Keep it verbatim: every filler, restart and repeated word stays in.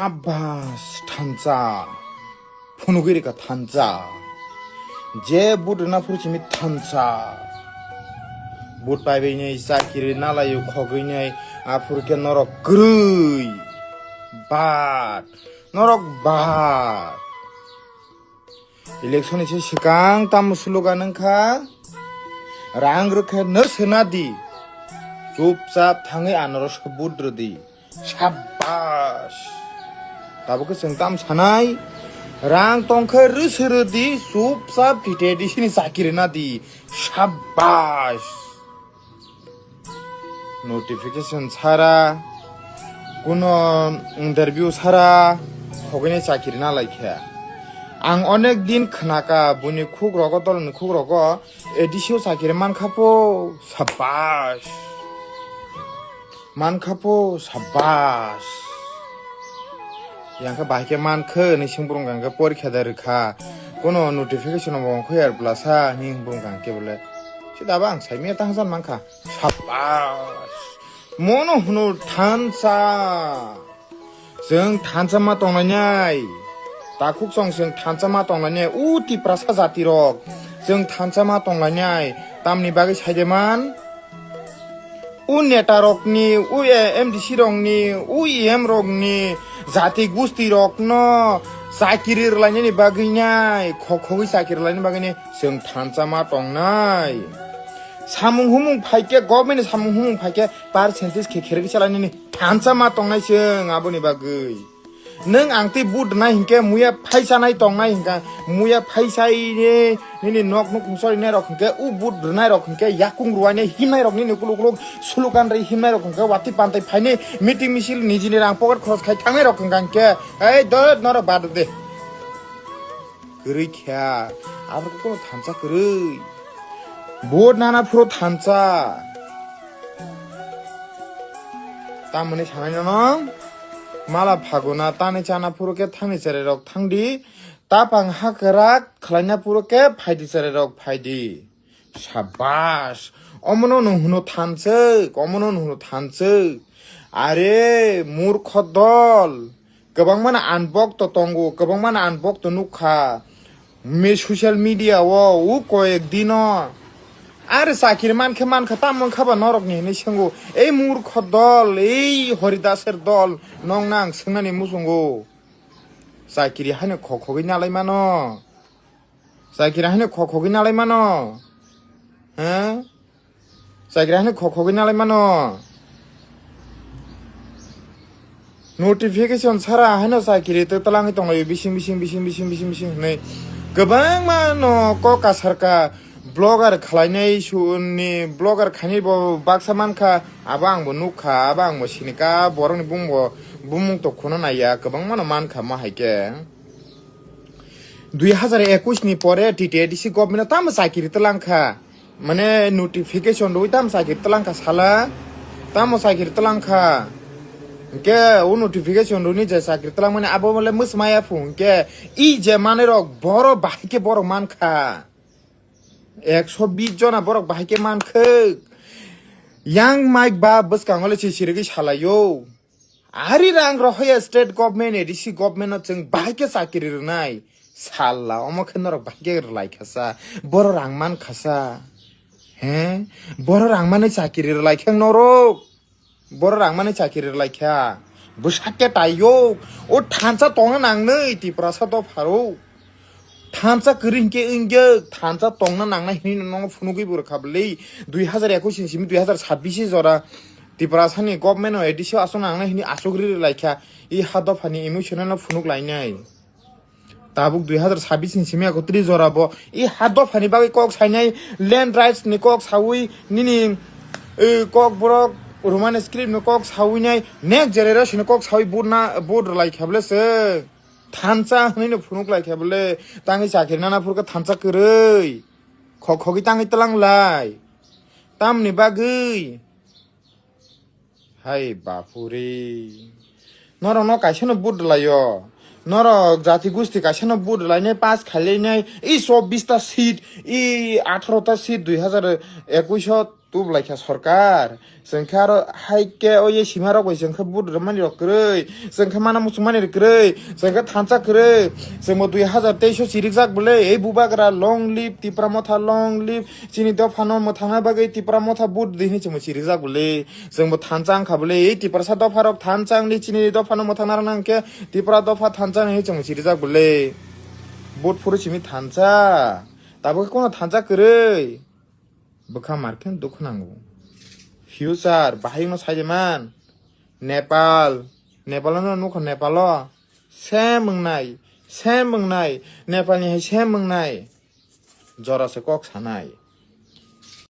Abas thansa. Phunugwi rikha thansa. Je vote rwna phuru simi thansa. Vote paibainai chakiri nalaio khogwinai aphuru khe norok kwrwi. Bat. Norok bat. Election ni se swkang tamo slogan wngkha, rang rwkhe no swnadi, chupchap thangwi anoro se vote rwdi. Sabbas. Tabuk khe chwng tam sanai, rang tongkhe rwswrwdi, chupchap T T A D C ni chakiri nadi. Sabbas. Notification sara, kuno interview sara, hogwini chakiri nalaikha. Ang onek din khnaka, buini khuk rogo, dolni khuk rogo, A D C o chakiri mankha po, sabbas. Mankha po, sabbas. Yang khe bahai khe mankhe, ni sing burung kang khe porikha da rwkha. Kuno notification bo ongkho yar blasa, ni burung kang khe bole. Sida ba ang saimia tang jan mankha. Sabbas. Mono hwno thansa. Chwng thansa ma tonglainai. Takhuk chwng chwng thansa ma tonglainai. U Tiprasa jati rok. Chwng thansa ma tonglainai. Tamni bagwi saide man. U neta rokni, u M D C rokni, u E M rokni, jati gusti rokno chakiri rwlainani bagwi nai, khok khogwi chakiri rwlainani bagwi nai chwng thansa ma tongnai. Samung humung phaikhe, government ni samung humung phaikhe percentage khe kherwi salainani thansa ma tongnai chwng aboni bagwi. Nwng ang tei vote rwnai hinkhe muya phaisanai tongnai hinkha, muya phaisaini nini nok nukhung sorinai rok hinkhe, u vote rwnai rok hinkhe, yakung ruwainai himnai rok nini kuluk kuluk slogan ri himnai rok hinkhe, watwi pantai phainai meeting misil nijini rang pocket khoros khai thangnai rok hinkha hinkhe, ei dot norok bad de. Kwrwi kha, abo khe kono thansa kwrwi. Vote nana phuru thansa. Tamoni sanai nono mala phaguna tani chana phuru khe thangni cherai rok thangdi. Tapang hakrak khwlaina phuru khe phaidi cherai rok phaidi. Sabbas. Omono nwng hwno thanchwk, omono nwng hwno thanchwk. Are murkho dol. Kwbangmano unbokto tongo, kwbangmano unbokto nukha. Me social media o, o koyek dino. Are chakiri mankhe mankha, tamo wngkha ba norokni hinwi swngo. Ei murkho dol, ei Horidaser dol, nokno ang swngnani muchungo. Chakiri haino khok khogwi nalai mano. Chakiri haino khok khogwi nalai mano. He? Chakiri haino khok khogwi nalai mano. Notification sara haino chakiri twtwlangwi tonglaio bising bising bising bising bising bising hinwi. Kwbangma no kok kasarka blogger khwlainai suni blogger khainai bo baksa mankha, abo ang bo nukha, abo ang bo sinika, borokni bumung bo bumung to khuna naiya, kwbangma no mankha ma hai khe. Dui hazar ekush ni pore T T A D C government o tamo chakiri twlang kha. Mane notification rwi tamo chakiri twlang kha sala. Tamo chakiri twlang kha. Hwnkhe o notification rwni je chakiri twlang mani abo le mwsmaya phu hwnkhe i je manwi rok borok bahai khe borok man kha. Ekso bis jona borok bahai khe man khwk. Yang Mike ba bwskango le sisirigwi salaio. Ari rang rohoya state government, A D C government no chwng bahai khe chakiri rwnai. Salla, omo khe norok bahai khe rwlai kha sa. Boro rang man kha sa. He? Boro rang mani chakiri rwlai khe norok. Boro rang mani chakiri rwlai kha. Bwsa khe taiyok. O thansa tongna nangnwi Tiprasa dopharok. Thansa kwrwi hinkhe wngya, thansa tongna nangnai hinwi nono phunugwi bo rwkha bwlwi. Dui hazar ekush ni simi dui hazar sabbish jora Tiprasani government o A D C o aswk nangnai hinwi aswk ri rwlai kha. I ha dophani emotional no phunuk lainai. Tabuk dui hazar sabbish ni simi ekotris jora bo i ha dophani bagwi kok sainai, land rights ni kok saui nini, eh, kok borok Roman script ni kok saui nai next generation ni kok saui vote na, vote rwlai kha bwle se. Thansa hwnwi no phunuk lai kha bole, tangwi chakiri nana phuru khe thansa kwrwi. Khok khogwi tangwi twlang lai. Tamni bagwi? Hai bapure. Norok no kaisa no vote rwlaio. Norok jati gusti kaisa no vote rwlainai pass khailainai. I chobbish ta seat, i atharo ta seat dui hazar ekush o Tubulaikha sorkar, chwng khe aro hai khe o ye sima rok bai chwng khe vote rwmani rok kwrwi, chwng khe mana muchung mani rok kwrwi, chwng khe thansa kwrwi, chwng bo dui hazar teis o chirijak bwle, ei bubagra long live, Tipra motha long live, chini dophano mwthangna bagwi Tipra motha vote di hinwi chwng bo chirijak bwle, chwng bo thansa wngkha bwle, ei Tiprasa dopha rok thansa wngdi chini dophano mwthangna rwna hwnkhe Tipra dopha thansa hinwi chwng bo chirijak bwle, vote phuru simi thansa, tabuk khe kono thansa kwrwi. Bwkha mar khe dukhu nango. Future bahai no sai man. Nepal, Nepal no nukha Nepal o. Sem wngnai, sem wngnai. Nepal ni hai sem wngnai. Jora se kok sanai.